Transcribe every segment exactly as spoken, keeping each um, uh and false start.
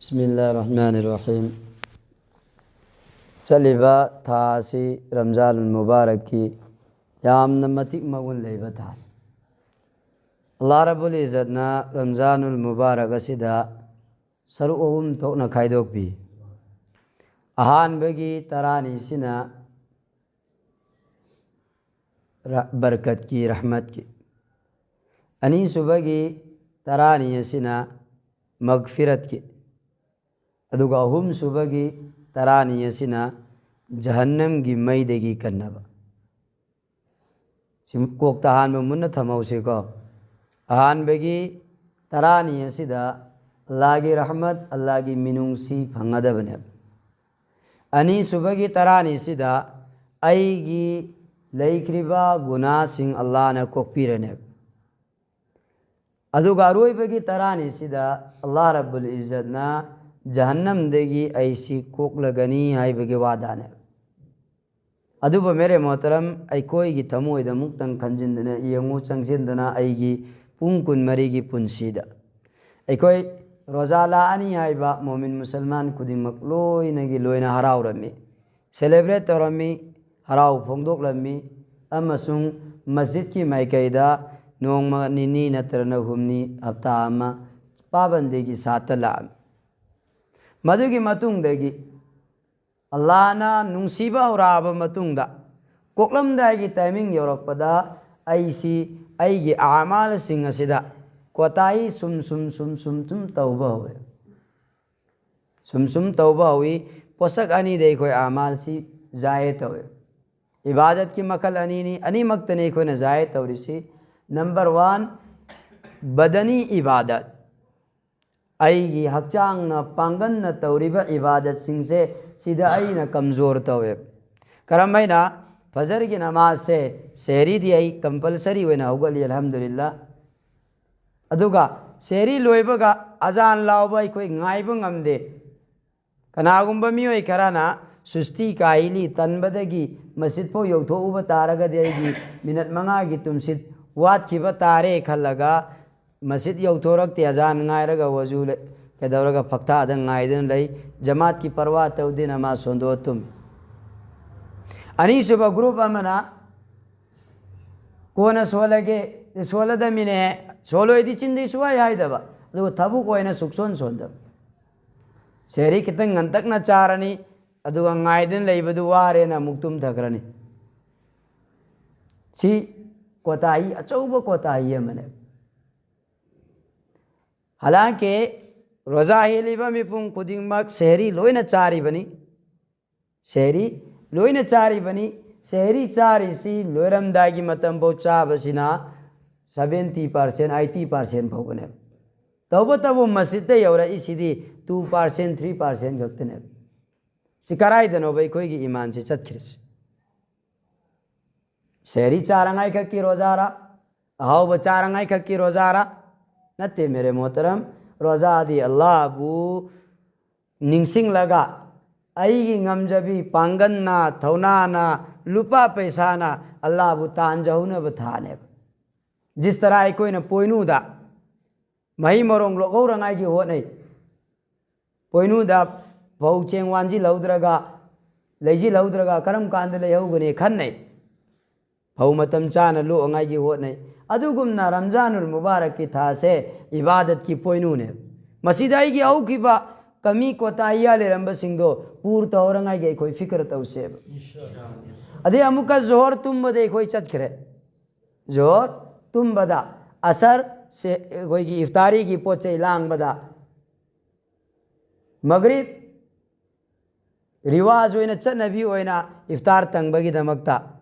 ꯕꯤꯁꯃꯤꯜꯂꯥꯍꯤꯔ ꯔꯍꯃꯥꯅꯤꯔ ꯔꯍꯤꯝ꯫ ꯆꯠꯂꯤꯕ ꯊꯥ ꯑꯁꯤ ꯔꯝꯖꯥꯅꯨꯜ ꯃꯨꯕꯥꯔꯛꯀꯤ ꯌꯥꯝꯅ ꯃꯇꯤꯛ ꯃꯒꯨꯟ ꯂꯩꯕ ꯊꯥꯅꯤ꯫ ꯑꯜꯂꯥꯍ ꯔꯕꯨꯜ ꯏꯖꯠꯅ ꯔꯝꯖꯥꯅꯨꯜ ꯃꯨꯕꯥꯔꯛ ꯑꯁꯤꯗ ꯁꯔꯨꯛ ꯑꯍꯨꯝ ꯊꯣꯛꯅ ꯈꯥꯏꯗꯣꯛꯄꯤ꯫ ꯑꯍꯥꯟꯕꯒꯤ ꯇꯔꯥꯅꯤꯁꯤꯅ ꯔ-, ꯕꯔꯀꯠꯀꯤ, ꯔꯍꯃꯠꯀꯤ꯫ ꯑꯅꯤꯁꯨꯕꯒꯤ ꯇꯔꯥꯅꯤ ꯑꯁꯤꯅ ꯃꯒꯐꯤꯔꯠꯀꯤ꯫ ꯑꯗꯨꯒ ꯑꯍꯨꯝꯁꯨꯕꯒꯤ ꯇꯔꯥꯅꯤ ꯑꯁꯤꯅ ꯖꯍꯟꯅꯝꯒꯤ ꯃꯩꯗꯒꯤ ꯀꯟꯅꯕ꯫ ꯁꯤ ꯀꯣꯛꯇ ꯑꯍꯥꯟꯕ ꯃꯨꯟꯅ ꯊꯝꯍꯧꯁꯤꯀꯣ꯫ ꯑꯍꯥꯟꯕꯒꯤ ꯇꯔꯥꯅꯤ ꯑꯁꯤꯗ ꯑꯜꯂꯥꯍꯒꯤ ꯔꯍꯃꯠ, ꯑꯜꯂꯥꯍꯒꯤ ꯃꯤꯅꯨꯡꯁꯤ ꯐꯪꯒꯗꯕꯅꯦꯕ꯫ ꯑꯅꯤꯁꯨꯕꯒꯤ ꯇꯔꯥꯅꯤꯁꯤꯗ ꯑꯩꯒꯤ ꯂꯩꯈ꯭ꯔꯤꯕ ꯒꯨꯅꯥꯁꯤꯡ ꯑꯜꯂꯥꯍꯅ ꯀꯣꯛꯄꯤꯔꯅꯦꯕ꯫ ꯑꯗꯨꯒ ꯑꯔꯣꯏꯕꯒꯤ ꯇꯔꯥꯅꯤꯁꯤꯗ ꯑꯜꯂꯥꯍ ꯔꯕꯨꯜ ꯏꯖꯠꯅ ꯖꯍꯟꯅꯝꯗꯒꯤ ꯑꯩꯁꯤ ꯀꯣꯛꯂꯒꯅꯤ ꯍꯥꯏꯕꯒꯤ ꯋꯥꯗꯥꯅꯦꯕ꯫ ꯑꯗꯨꯕꯨ ꯃꯦꯔꯦ ꯃꯣꯍꯇꯔꯝ, ꯑꯩꯈꯣꯏꯒꯤ ꯊꯃꯣꯏꯗ ꯑꯃꯨꯛꯇꯪ ꯈꯟꯖꯤꯟꯗꯅ ꯌꯦꯡꯉꯨ, ꯆꯪꯁꯤꯟꯗꯅ ꯑꯩꯒꯤ ꯄꯨꯡ ꯀꯨꯟꯃꯔꯤꯒꯤ ꯄꯨꯟꯁꯤꯗ꯫ ꯑꯩꯈꯣꯏ ꯔꯣꯖꯥ ꯂꯥꯛꯑꯅꯤ ꯍꯥꯏꯕ ꯃꯣꯃꯤꯟ ꯃꯨꯁꯜꯃꯥꯟ ꯈꯨꯗꯤꯡꯃꯛ ꯂꯣꯏꯅꯒꯤ ꯂꯣꯏꯅ ꯍꯔꯥꯎꯔꯝꯃꯤ, celebrate ꯇꯧꯔꯝꯃꯤ, ꯍꯔꯥꯎ ꯐꯣꯡꯗꯣꯛꯂꯝꯃꯤ, ꯑꯃꯁꯨꯡ ꯃꯁꯖꯤꯗꯀꯤ ꯃꯥꯏꯀꯩꯗ ꯅꯣꯡꯃ ꯅꯤꯅꯤ ꯅꯠꯇ꯭ꯔꯒꯅ ꯍꯨꯝꯅꯤ, ꯍꯞꯇꯥ ꯑꯃ ꯄꯥꯕꯟꯗꯤꯒꯤ ꯁꯥꯠꯇ ꯂꯥꯛꯑꯝꯃꯤ꯫ ꯃꯗꯨꯒꯤ ꯃꯇꯨꯡꯗꯒꯤ ꯑꯜꯂꯥꯍꯅ ꯅꯨꯡꯁꯤꯕ ꯍꯧꯔꯛꯑꯕ ꯃꯇꯨꯡꯗ, ꯀꯣꯛꯂꯝꯗꯥꯏꯒꯤ timing ꯌꯧꯔꯛꯄꯗ ꯑꯩꯁꯤ ꯑꯩꯒꯤ ꯑꯃꯥꯜꯁꯤꯡ ꯑꯁꯤꯗ ꯀꯣꯇꯥꯍꯤ ꯁꯨꯝ ꯁꯨꯝ ꯁꯨꯝ ꯁꯨꯝ ꯁꯨꯝ ꯇꯧꯕ ꯍꯧꯋꯦ꯫ ꯁꯨꯝ ꯁꯨꯝ ꯇꯧꯕ ꯍꯧꯏ꯫ ꯄꯣꯠꯁꯛ ꯑꯅꯤꯗ ꯑꯩꯈꯣꯏ ꯑꯃꯥꯜꯁꯤ ꯖꯥꯌꯦ ꯇꯧꯋꯦ꯫ ꯏꯕꯥꯗꯠꯀꯤ ꯃꯈꯜ ꯑꯅꯤꯅꯤ, ꯑꯅꯤꯃꯛꯇꯅꯤ ꯑꯩꯈꯣꯏꯅ ꯖꯥꯌꯦ ꯇꯧꯔꯤꯁꯤ꯫ Number one, ꯕꯗꯅꯤ ꯏꯕꯥꯗꯠ꯫ ꯑꯩꯒꯤ ꯍꯛꯆꯥꯡꯅ ꯄꯥꯡꯒꯟꯅ ꯇꯧꯔꯤꯕ ꯏꯕꯥꯗꯠꯁꯤꯡꯁꯦ, ꯁꯤꯗ ꯑꯩꯅ ꯀꯝꯖꯣꯔ ꯇꯧꯋꯦ꯫ ꯀꯔꯝꯍꯥꯏꯅ? ꯐꯖꯔꯒꯤ ꯅꯃꯥꯖꯁꯦ, ꯁꯦꯍꯔꯤꯗꯤ ꯑꯩ compulsory ꯑꯣꯏꯅ ꯍꯧꯒꯠꯂꯤ, ꯑꯜꯍꯝꯗꯨꯂꯤꯜꯂꯥ꯫ ꯑꯗꯨꯒ ꯁꯦꯍꯔꯤ ꯂꯣꯏꯕꯒ ꯑꯖꯥꯟ ꯂꯥꯎꯕ ꯑꯩꯈꯣꯏ ꯉꯥꯏꯕ ꯉꯝꯗꯦ꯫ ꯀꯅꯥꯒꯨꯝꯕ ꯃꯤꯑꯣꯏ ꯈꯔꯅ ꯁꯨꯁꯇꯤ ꯀꯥꯍꯤꯂꯤ ꯇꯟꯕꯗꯒꯤ ꯃꯁꯖꯤꯗ ꯐꯥꯎ ꯌꯧꯊꯣꯛꯎꯕ ꯇꯥꯔꯒꯗꯤ ꯑꯩꯒꯤ ꯃꯤꯅꯠ ꯃꯉꯥꯒꯤ ꯇꯨꯝꯁꯤꯠ ꯋꯥꯠꯈꯤꯕ ꯇꯥꯔꯦ ꯈꯜꯂꯒ ꯃꯁꯖꯤꯗ ꯌꯧꯊꯣꯔꯛꯇꯦ, ꯑꯖꯥꯟ ꯉꯥꯏꯔꯒ ꯋꯖꯨ ꯂꯩ-, ꯀꯩꯗꯧꯔꯒ ꯐꯛꯊꯥꯗ ꯉꯥꯏꯗꯨꯅ ꯂꯩ? ꯖꯃꯥꯠꯀꯤ ꯄꯔꯋꯥ ꯇꯧꯗꯦꯅ ꯃꯥ ꯁꯣꯟꯗꯣꯛꯑ ꯇꯨꯝꯃꯤ꯫ ꯑꯅꯤꯁꯨꯕ ꯒ꯭ꯔꯨꯞ ꯑꯃꯅ ꯀꯣꯟꯅ ꯁꯣꯜꯂꯒꯦ, ꯁꯣꯜꯂꯗꯃꯤꯅꯦ, ꯁꯣꯜꯂꯣꯏꯗꯤ ꯆꯤꯟꯗꯤ ꯁꯨꯡꯍꯥꯏ ꯍꯥꯏꯗꯕ, ꯑꯗꯨꯒ ꯊꯕꯛ ꯑꯣꯏꯅ ꯁꯨꯛꯁꯣꯟ ꯁꯣꯟꯗꯕ꯫ ꯁꯦꯍꯔꯤ ꯈꯤꯇꯪ ꯉꯟꯇꯛꯅ ꯆꯥꯔꯅꯤ, ꯑꯗꯨꯒ ꯉꯥꯏꯗꯨꯅ ꯂꯩꯕꯗꯨ ꯋꯥꯔꯦꯅ ꯑꯃꯨꯛ ꯇꯨꯝꯊꯈ꯭ꯔꯅꯤ꯫ ꯁꯤ ꯀꯣꯇꯥꯍꯤ, ꯑꯆꯧꯕ ꯀꯣꯇꯥꯍꯤ ꯑꯃꯅꯦ꯫ ꯍꯂꯥꯡꯀꯤ ꯔꯣꯖꯥ ꯍꯦꯜꯂꯤꯕ ꯃꯤꯄꯨꯝ ꯈꯨꯗꯤꯡꯃꯛ ꯁꯦꯍꯔꯤ ꯂꯣꯏꯅ ꯆꯥꯔꯤꯕꯅꯤ꯫ ꯁꯦꯍꯔꯤ ꯂꯣꯏꯅ ꯆꯥꯔꯤꯕꯅꯤ꯫ ꯁꯦꯍꯔꯤ ꯆꯥꯔꯤꯁꯤ ꯂꯣꯏꯔꯝꯗꯥꯏꯒꯤ ꯃꯇꯝꯐꯥꯎ ꯆꯥꯕꯁꯤꯅ seventy percent, eighty percent ꯐꯥꯎꯕꯅꯦꯕ꯫ ꯇꯧꯕꯇꯕꯨ ꯃꯁꯤꯗ ꯌꯧꯔꯛꯏꯁꯤꯗꯤ two percent, three percent ꯈꯛꯇꯅꯦꯕ꯫ ꯁꯤ ꯀꯔꯥꯏꯗꯅꯣꯕ ꯑꯩꯈꯣꯏꯒꯤ ꯏꯃꯥꯟꯁꯤ ꯆꯠꯈ꯭ꯔꯤꯁꯤ? ꯁꯦꯍꯔꯤ ꯆꯥꯔꯉꯥꯏ ꯈꯛꯀꯤ ꯔꯣꯖꯥꯔꯥ? ꯑꯍꯥꯎꯕ ꯆꯥꯔꯉꯥꯏ ꯈꯛꯀꯤ ꯔꯣꯖꯥꯔꯥ? ꯅꯠꯇꯦ, ꯃꯦꯔꯦ ꯃꯣꯍꯇꯔꯝ꯫ ꯔꯣꯖꯥꯗꯤ ꯑꯜꯂꯥꯍꯕꯨ ꯅꯤꯡꯁꯤꯡꯂꯒ ꯑꯩꯒꯤ ꯉꯝꯖꯕꯤ ꯄꯥꯡꯒꯜꯅ, ꯊꯧꯅꯥꯅ, ꯂꯨꯄꯥ ꯄꯩꯁꯥꯅ ꯑꯜꯂꯥꯍꯕꯨ ꯇꯥꯟꯖꯍꯧꯅꯕ ꯊꯥꯅꯦꯕ꯫ ꯖꯤꯁ ꯇꯔꯥ ꯑꯩꯈꯣꯏꯅ ꯄꯣꯏꯅꯨꯗ ꯃꯍꯩ ꯃꯔꯣꯡ ꯂꯣꯛꯍꯧꯔꯉꯥꯏꯒꯤ ꯍꯣꯠꯅꯩ꯫ ꯄꯣꯏꯅꯨꯗ ꯐꯧ ꯆꯦꯡ ꯋꯥꯟꯁꯤꯜꯍꯧꯗ꯭ꯔꯒ, ꯂꯩꯁꯤꯜꯍꯧꯗ꯭ꯔꯒ ꯀꯔꯝ ꯀꯥꯟꯗ ꯂꯩꯍꯧꯒꯅꯤ ꯈꯟꯅꯩ꯫ ꯐꯧ ꯃꯇꯝ ꯆꯥꯅ ꯂꯣꯛꯉꯥꯏꯒꯤ ꯍꯣꯠꯅꯩ꯫ ꯑꯗꯨꯒꯨꯝꯅ ꯔꯝꯖꯥꯅꯨꯜ ꯃꯨꯕꯥꯔꯛꯀꯤ ꯊꯥꯁꯦ ꯏꯕꯥꯗꯠꯀꯤ ꯄꯣꯏꯅꯨꯅꯦ꯫ ꯃꯁꯤꯗ ꯑꯩꯒꯤ ꯍꯧꯈꯤꯕ ꯀꯃꯤ ꯀꯣꯇꯥꯍꯤꯌꯥ ꯂꯩꯔꯝꯕꯁꯤꯡꯗꯣ ꯄꯨꯔ ꯇꯧꯍꯧꯔꯉꯥꯏꯒꯤ ꯑꯩꯈꯣꯏ ꯐꯤꯀꯔ ꯇꯧꯁꯦꯕ꯫ ꯑꯗꯩ ꯑꯃꯨꯛꯀ ꯖꯣꯍꯣꯔ ꯇꯨꯝꯕꯗ ꯑꯩꯈꯣꯏ ꯆꯠꯈ꯭ꯔꯦ꯫ ꯖꯣꯍꯣꯔ ꯇꯨꯝꯕꯗ, ꯑꯁꯔ ꯁꯦ-, ꯑꯩꯈꯣꯏꯒꯤ ꯏꯐꯇꯥꯔꯤꯒꯤ ꯄꯣꯠ ꯆꯩ ꯂꯥꯡꯕꯗ, ꯃꯒ꯭ꯔꯤꯕ ꯔꯤꯋꯥꯖ ꯑꯣꯏꯅ, ꯆꯠꯅꯕꯤ ꯑꯣꯏꯅ ꯏꯐꯇꯥꯔ ꯇꯪꯕꯒꯤꯗꯃꯛꯇ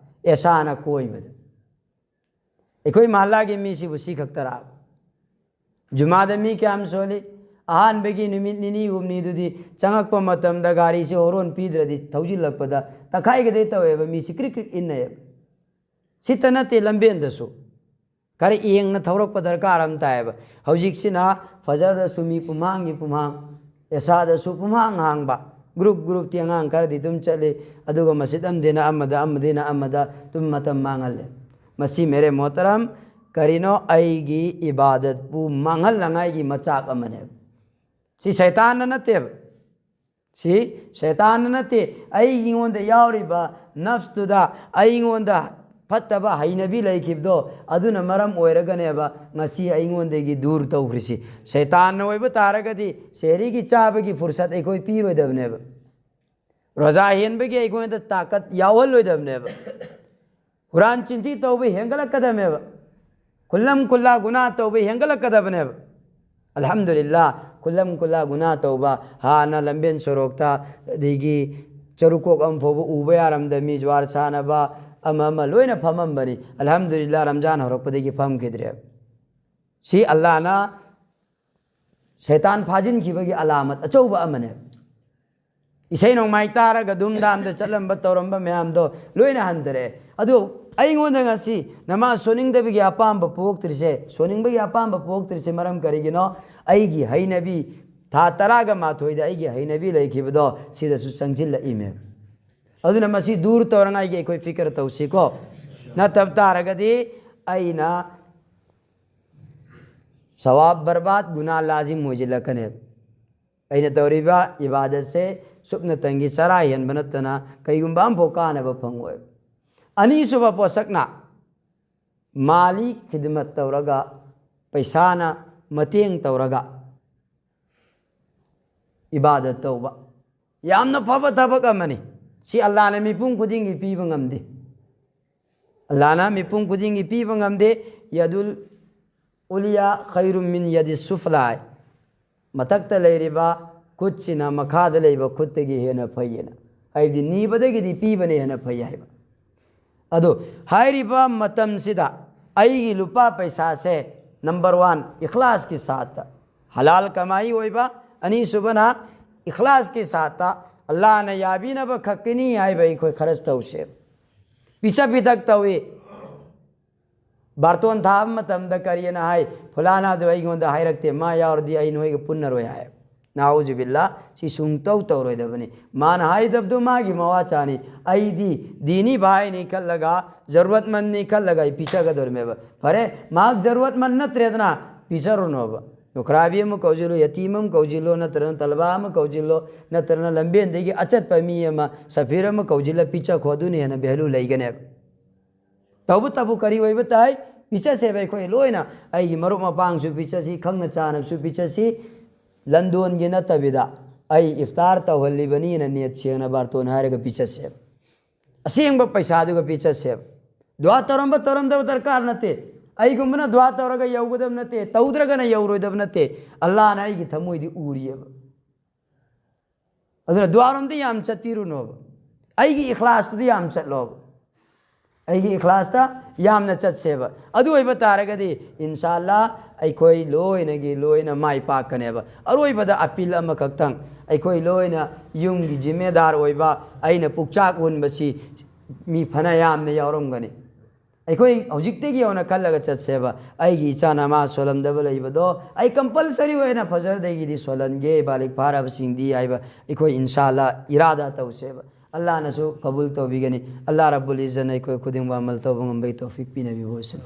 ꯑꯦꯁꯥꯅ ꯀꯣꯏꯕꯗ꯫ ꯑꯩꯈꯣꯏ ꯃꯍꯜꯂꯥꯒꯤ ꯃꯤꯁꯤꯕꯨ ꯁꯤ ꯈꯛꯇꯔꯥ? ꯖꯨꯃꯥꯗ ꯃꯤ ꯀꯌꯥꯝ ꯁꯣꯜꯂꯤ? ꯑꯍꯥꯟꯕꯒꯤ ꯅꯨꯃꯤꯠ ꯅꯤꯅꯤ ꯍꯨꯝꯅꯤꯗꯨꯗꯤ ꯆꯪꯉꯛꯄ ꯃꯇꯝꯗ ꯒꯥꯔꯤꯁꯤ ꯍꯣꯔꯣꯟ ꯄꯤꯗ꯭ꯔꯗꯤ ꯊꯧꯖꯤꯜꯂꯛꯄꯗ ꯇꯛꯈꯥꯏꯒꯗꯩ ꯇꯧꯋꯦꯕ, ꯃꯤꯁꯤ ꯀ꯭ꯔꯤꯛ ꯀ꯭ꯔꯤꯛ ꯏꯟꯅꯩꯌꯦꯕ꯫ ꯁꯤꯇ ꯅꯠꯇꯦ, ꯂꯝꯕꯦꯟꯗꯁꯨ ꯈꯔ ꯌꯦꯡꯅ ꯊꯧꯔꯛꯄ ꯗꯔꯀꯥꯔ ꯑꯃ ꯇꯥꯏꯌꯦꯕ꯫ ꯍꯧꯖꯤꯛꯁꯤꯅ ꯐꯖꯔꯗꯁꯨ ꯃꯤ ꯄꯨꯝꯍꯥꯡꯒꯤ ꯄꯨꯝꯍꯥꯡ, ꯑꯦꯁꯥꯗꯁꯨ ꯄꯨꯝꯍꯥꯡ ꯍꯥꯡꯕ, ꯒ꯭ꯔꯨꯞ ꯒ꯭ꯔꯨꯞꯇꯤ ꯑꯉꯥꯡ ꯈꯔꯗꯤ ꯑꯗꯨꯝ ꯆꯠꯂꯤ, ꯑꯗꯨꯒ ꯃꯁꯖꯤꯗ ꯑꯃꯗꯤꯅ ꯑꯃꯗ, ꯑꯃꯗꯤꯅ ꯑꯃꯗ ꯑꯗꯨꯝ ꯃꯇꯝ ꯃꯥꯡꯍꯜꯂꯦ꯫ ꯃꯁꯤ ꯃꯦꯔꯦ ꯃꯣꯍꯇꯔꯝ, ꯀꯔꯤꯅꯣ? ꯑꯩꯒꯤ ꯏꯕꯥꯗꯠꯄꯨ ꯃꯥꯡꯍꯜꯂꯉꯥꯏꯒꯤ ꯃꯆꯥꯛ ꯑꯃꯅꯦꯕ꯫ ꯁꯤ ꯁꯩꯇꯥꯟꯅ ꯅꯠꯇꯦꯕ꯫ ꯁꯤ ꯁꯩꯇꯥꯟꯅ ꯅꯠꯇꯦ꯫ ꯑꯩꯉꯣꯟꯗ ꯌꯥꯎꯔꯤꯕ ꯅꯐꯁꯇꯨꯗ, ꯑꯩꯉꯣꯟꯗ ꯐꯠꯇꯕ ꯍꯩꯅꯕꯤ ꯂꯩꯈꯤꯕꯗꯣ, ꯑꯗꯨꯅ ꯃꯔꯝ ꯑꯣꯏꯔꯒꯅꯦꯕ ꯉꯁꯤ ꯑꯩꯉꯣꯟꯗꯒꯤ ꯗꯨꯔ ꯇꯧꯈ꯭ꯔꯤꯁꯤ꯫ ꯁꯩꯇꯥꯟꯅ ꯑꯣꯏꯕ ꯇꯥꯔꯒꯗꯤ ꯁꯦꯍꯔꯤꯒꯤ ꯆꯥꯕꯒꯤ ꯐꯨꯔꯁꯠ ꯑꯩꯈꯣꯏ ꯄꯤꯔꯣꯏꯗꯕꯅꯦꯕ꯫ ꯔꯣꯖꯥ ꯍꯦꯟꯕꯒꯤ ꯑꯩꯈꯣꯏꯗ ꯇꯥꯀꯠ ꯌꯥꯎꯍꯜꯂꯣꯏꯗꯕꯅꯦꯕ꯫ ꯍꯨꯔꯥꯟ ꯆꯤꯟꯊꯤ ꯇꯧꯕ ꯍꯦꯟꯒꯠꯂꯛꯀꯗꯕꯅꯦꯕ꯫ ꯈꯨꯜꯂꯝ ꯈꯨꯜꯂꯥ ꯒꯨꯅꯥ ꯇꯧꯕ ꯍꯦꯟꯒꯠꯂꯛꯀꯗꯕꯅꯦꯕ꯫ ꯑꯜꯍꯝꯗꯨꯂꯤꯜꯂꯥ, ꯈꯨꯜꯂꯝ ꯈꯨꯜꯂꯥ ꯒꯨꯅꯥ ꯇꯧꯕ, ꯍꯥꯟꯅ ꯂꯝꯕꯦꯟ ꯁꯣꯔꯣꯛꯇ, ꯑꯗꯒꯤ ꯆꯔꯨꯀꯣꯛ ꯑꯃ ꯐꯥꯎꯕ ꯎꯕ ꯌꯥꯔꯝꯗꯕ ꯃꯤ, ꯖꯨꯋꯥꯔ ꯁꯥꯟꯅꯕ, ꯑꯃ ꯑꯃ ꯂꯣꯏꯅ ꯐꯝꯃꯝꯕꯅꯤ꯫ ꯑꯜꯍꯝꯗꯨꯂꯤꯜꯂꯥ, ꯔꯝꯖꯥꯟ ꯍꯧꯔꯛꯄꯗꯒꯤ ꯐꯝꯈꯤꯗ꯭ꯔꯦꯕ꯫ ꯁꯤ ꯑꯜꯂꯥꯅ ꯁꯩꯇꯥꯟ ꯐꯥꯖꯤꯟꯈꯤꯕꯒꯤ ꯑꯂꯥꯃꯠ ꯑꯆꯧꯕ ꯑꯃꯅꯦ꯫ ꯏꯁꯩ ꯅꯣꯡꯃꯥꯏ ꯇꯥꯔꯒ ꯗꯨꯝꯗꯥꯝꯗ ꯆꯠꯂꯝꯕ ꯇꯧꯔꯝꯕ ꯃꯌꯥꯝꯗꯣ ꯂꯣꯏꯅ ꯍꯟꯊꯔꯛꯑꯦ꯫ ꯑꯗꯨ ꯑꯩꯉꯣꯟꯗ ꯉꯁꯤ ꯅꯃꯥꯖ ꯁꯣꯟꯅꯤꯡꯗꯕꯒꯤ ꯑꯄꯥꯝꯕ ꯄꯣꯛꯇ꯭ꯔꯤꯁꯦ, ꯁꯣꯟꯅꯤꯡꯕꯒꯤ ꯑꯄꯥꯝꯕ ꯄꯣꯛꯇ꯭ꯔꯤꯁꯦ ꯃꯔꯝ ꯀꯔꯤꯒꯤꯅꯣ? ꯑꯩꯒꯤ ꯍꯩꯅꯕꯤ, ꯊꯥ ꯇꯔꯥꯒ ꯃꯥꯊꯣꯏꯗ ꯑꯩꯒꯤ ꯍꯩꯅꯕꯤ ꯂꯩꯈꯤꯕꯗꯣ ꯁꯤꯗꯁꯨ ꯆꯪꯁꯤꯜꯂꯛꯏꯃꯦ꯫ ꯑꯗꯨꯅ ꯃꯁꯤ ꯗꯨꯔ ꯇꯧꯔꯉꯥꯏꯒꯤ ꯑꯩꯈꯣꯏ ꯐꯤꯀꯔ ꯇꯧꯁꯤꯀꯣ꯫ ꯅꯠꯇꯕ ꯇꯥꯔꯒꯗꯤ ꯑꯩꯅ ꯁꯋꯥꯕ ꯕꯔꯕꯥꯗ, ꯒꯨꯅꯥ ꯂꯥꯖꯤꯝ ꯑꯣꯏꯁꯤꯜꯂꯛꯀꯅꯦꯕ꯫ ꯑꯩꯅ ꯇꯧꯔꯤꯕ ꯏꯕꯥꯗꯠꯁꯦ ꯁꯨꯞꯅꯇꯪꯒꯤ ꯆꯔꯥ ꯍꯦꯟꯕ ꯅꯠꯇꯅ ꯀꯩꯒꯨꯝꯕ ꯑꯃꯐꯥꯎ ꯀꯥꯟꯅꯕ ꯐꯪꯉꯣꯏ꯫ ꯑꯅꯤꯁꯨꯕ ꯄꯣꯠꯁꯛꯅ ꯃꯥꯂꯤ ꯈꯤꯗꯃꯠ ꯇꯧꯔꯒ, ꯄꯩꯁꯥꯅ ꯃꯇꯦꯡ ꯇꯧꯔꯒ ꯏꯕꯥꯗꯠ ꯇꯧꯕ꯫ ꯌꯥꯝꯅ ꯐꯕ ꯊꯕꯛ ꯑꯃꯅꯤ꯫ ꯁꯤ ꯑꯜꯂꯥꯅ ꯃꯤꯄꯨꯝ ꯈꯨꯗꯤꯡꯒꯤ ꯄꯤꯕ ꯉꯝꯗꯦ꯫ ꯑꯜꯂꯥꯅ ꯃꯤꯄꯨꯝ ꯈꯨꯗꯤꯡꯒꯤ ꯄꯤꯕ ꯉꯝꯗꯦ꯫ ꯌꯗꯨꯜ ꯎꯂꯤꯌꯥ ꯈꯩꯔꯨꯝ ꯃꯤꯟ ꯌꯗꯤ ꯁꯨꯐꯂꯥꯏ꯫ ꯃꯊꯛꯇ ꯂꯩꯔꯤꯕ ꯈꯨꯠꯁꯤꯅ ꯃꯈꯥꯗ ꯂꯩꯕ ꯈꯨꯠꯇꯒꯤ ꯍꯦꯟꯅ ꯐꯩꯌꯦꯅ꯫ ꯍꯥꯏꯕꯗꯤ ꯅꯤꯕꯗꯒꯤꯗꯤ ꯄꯤꯕꯅ ꯍꯦꯟꯅ ꯐꯩ ꯍꯥꯏꯕ꯫ ꯑꯗꯣ ꯍꯥꯏꯔꯤꯕ ꯃꯇꯝꯁꯤꯗ ꯑꯩꯒꯤ ꯂꯨꯄꯥ ꯄꯩꯁꯥꯁꯦ, ꯅꯝꯕꯔ ꯋꯥꯟ, ꯏꯈ꯭ꯂꯥꯁꯀꯤ ꯁꯥꯠꯇ, ꯍꯂꯥꯜ ꯀꯃꯥꯏ ꯑꯣꯏꯕ, ꯑꯅꯤꯁꯨꯕꯅ ꯏꯈ꯭ꯂꯥꯁꯀꯤ ꯁꯥꯠꯇ ꯑꯜꯂꯥꯅ ꯌꯥꯕꯤꯅꯕ ꯈꯛꯀꯤꯅꯤ ꯍꯥꯏꯕ ꯑꯩꯈꯣꯏ ꯈꯔꯁ ꯇꯧꯁꯦ꯫ ꯄꯤꯆ ꯄꯤꯊꯛ ꯇꯧꯏ꯫ ꯕꯥꯔꯇꯣꯟ ꯊꯥꯕ ꯃꯇꯝꯗ ꯀꯔꯤꯅ ꯍꯥꯏ? "ꯐꯨꯂꯥꯅꯥꯗꯨ ꯑꯩꯉꯣꯟꯗ ꯍꯥꯏꯔꯛꯇꯦ, ꯃꯥ ꯌꯥꯎꯔꯗꯤ ꯑꯩ ꯅꯣꯏꯒ ꯄꯨꯟꯅꯔꯣꯏ" ꯍꯥꯏ꯫ ꯅꯥꯎꯖꯨꯕꯤꯜꯂꯥ, ꯁꯤ ꯁꯨꯡꯇꯧ ꯇꯧꯔꯣꯏꯗꯕꯅꯤ꯫ ꯃꯥꯅ ꯍꯥꯏꯗꯕꯗꯨ ꯃꯥꯒꯤ ꯃꯋꯥꯆꯥꯅꯤ꯫ ꯑꯩꯗꯤ ꯗꯤꯅꯤ ꯚꯥꯏꯅꯤ ꯈꯜꯂꯒ, ꯖꯔꯨꯔꯠꯃꯟꯅꯤ ꯈꯜꯂꯒ ꯑꯩ ꯄꯤꯖꯒꯗꯧꯔꯤꯃꯦꯕ꯫ ꯐꯔꯦ, ꯃꯍꯥꯛ ꯖꯔꯨꯔꯠꯃꯟ ꯅꯠꯇ꯭ꯔꯦꯗꯅ, ꯄꯤꯖꯔꯨꯅꯣꯕ꯫ ꯅꯨꯈ꯭ꯔꯥꯕꯤ ꯑꯃ ꯀꯧꯁꯤꯜꯂꯣ, ꯌꯇꯤꯝ ꯑꯃ ꯀꯧꯁꯤꯜꯂꯣ, ꯅꯠꯇ꯭ꯔꯒꯅ ꯇꯂꯕꯥ ꯑꯃ ꯀꯧꯁꯤꯜꯂꯣ, ꯅꯠꯇ꯭ꯔꯒꯅ ꯂꯝꯕꯦꯟꯗꯒꯤ ꯑꯆꯠꯄ ꯃꯤ ꯑꯃ, ꯁꯐꯤꯔ ꯑꯃ ꯀꯧꯁꯤꯜꯂ ꯄꯤꯆꯈꯣ, ꯑꯗꯨꯅ ꯍꯦꯟꯅ value ꯂꯩꯒꯅꯦꯕ꯫ ꯇꯧꯕꯇꯕꯨ ꯀꯔꯤ ꯑꯣꯏꯕ ꯇꯥꯏ? ꯄꯤꯆꯠꯁꯦꯕ ꯑꯩꯈꯣꯏ ꯂꯣꯏꯅ꯫ ꯑꯩꯒꯤ ꯃꯔꯨꯞ ꯃꯄꯥꯡꯁꯨ ꯄꯤꯆꯠꯁꯤ, ꯈꯪꯅ ꯆꯥꯅꯕꯁꯨ ꯄꯤꯆꯠꯁꯤ꯫ ꯂꯟꯗꯣꯟꯒꯤ ꯅꯠꯇꯕꯤꯗ ꯑꯩ ꯏꯐꯇꯥꯔ ꯇꯧꯍꯜꯂꯤꯕꯅꯤꯅ ꯅꯤꯌꯠ ꯁꯦꯡꯅ ꯕꯥꯔꯇꯣꯟ ꯍꯥꯏꯔꯒ ꯄꯤꯆꯠꯁꯦꯕ꯫ ꯑꯁꯦꯡꯕ ꯄꯩꯁꯥꯗꯨꯒ ꯄꯤꯆꯠꯁꯦꯕ꯫ ꯗꯨꯋꯥ ꯇꯧꯔꯝꯕ ꯇꯧꯔꯝꯗꯕ ꯗꯔꯀꯥꯔ ꯅꯠꯇꯦ꯫ ꯑꯩꯒꯨꯝꯕꯅ ꯗꯨꯋꯥ ꯇꯧꯔꯒ ꯌꯧꯒꯗꯕ ꯅꯠꯇꯦ, ꯇꯧꯗ꯭ꯔꯒꯅ ꯌꯧꯔꯣꯏꯗꯕ ꯅꯠꯇꯦ꯫ ꯑꯜꯂꯥꯍꯅ ꯑꯩꯒꯤ ꯊꯃꯣꯏꯗꯤ ꯎꯔꯤꯑꯕ꯫ ꯑꯗꯨꯅ ꯗꯨꯋꯥꯔꯣꯝꯗ ꯌꯥꯝ ꯆꯠꯄꯤꯔꯨꯅꯣꯕ, ꯑꯩꯒꯤ ꯏꯈ꯭ꯂꯥꯁꯇꯨꯗ ꯌꯥꯝ ꯆꯠꯂꯣꯕ꯫ ꯑꯩꯒꯤ ꯏꯈ꯭ꯂꯥꯁꯇ ꯌꯥꯝꯅ ꯆꯠꯁꯦꯕ꯫ ꯑꯗꯨ ꯑꯣꯏꯕ ꯇꯥꯔꯒꯗꯤ ꯏꯟꯁꯥ ꯑꯜꯂꯥ ꯑꯩꯈꯣꯏ ꯂꯣꯏꯅꯒꯤ ꯂꯣꯏꯅ ꯃꯥꯏ ꯄꯥꯛꯀꯅꯦꯕ꯫ ꯑꯔꯣꯏꯕꯗ ꯑꯄꯤꯜ ꯑꯃꯈꯛꯇꯪ, ꯑꯩꯈꯣꯏ ꯂꯣꯏꯅ ꯌꯨꯝꯒꯤ ꯖꯤꯝꯃꯦꯗꯥꯔ ꯑꯣꯏꯕ, ꯑꯩꯅ ꯄꯨꯛꯆꯥꯛ ꯎꯟꯕꯁꯤ ꯃꯤ ꯐꯅ ꯌꯥꯝꯅ ꯌꯥꯎꯔꯝꯒꯅꯤ꯫ ꯑꯩꯈꯣꯏ ꯍꯧꯖꯤꯛꯇꯒꯤ ꯍꯧꯅ ꯈꯜꯂꯒ ꯆꯠꯁꯦꯕ꯫ ꯑꯩꯒꯤ ꯏꯆꯥ ꯅꯃꯥꯖ ꯁꯣꯜꯂꯝꯗꯕ ꯂꯩꯕꯗꯣ ꯑꯩ ꯀꯝꯄꯜꯁꯔꯤ ꯑꯣꯏꯅ ꯐꯖꯔꯗꯒꯤꯗꯤ ꯁꯣꯜꯍꯟꯒꯦ, ꯕꯥꯂꯤꯛ ꯐꯥꯔꯕꯁꯤꯡꯗꯤ ꯍꯥꯏꯕ ꯑꯩꯈꯣꯏ ꯏꯟꯁꯥ ꯑꯜꯂꯥ ꯏꯔꯥꯗꯥ ꯇꯧꯁꯦꯕ꯫ ꯑꯜꯂꯥꯍꯅꯁꯨ ꯀꯕꯨꯜ ꯇꯧꯕꯤꯒꯅꯤ꯫ ꯑꯜꯂꯥꯍ ꯔꯕꯨꯜ ꯏꯖꯠꯅ ꯑꯩꯈꯣꯏ ꯈꯨꯗꯤꯡꯃꯛ ꯑꯃꯜ ꯇꯧꯕ ꯉꯝꯕꯒꯤ ꯇꯧꯐꯤꯛ ꯄꯤꯅꯕꯤꯕ ꯑꯣꯏꯁꯅꯨ꯫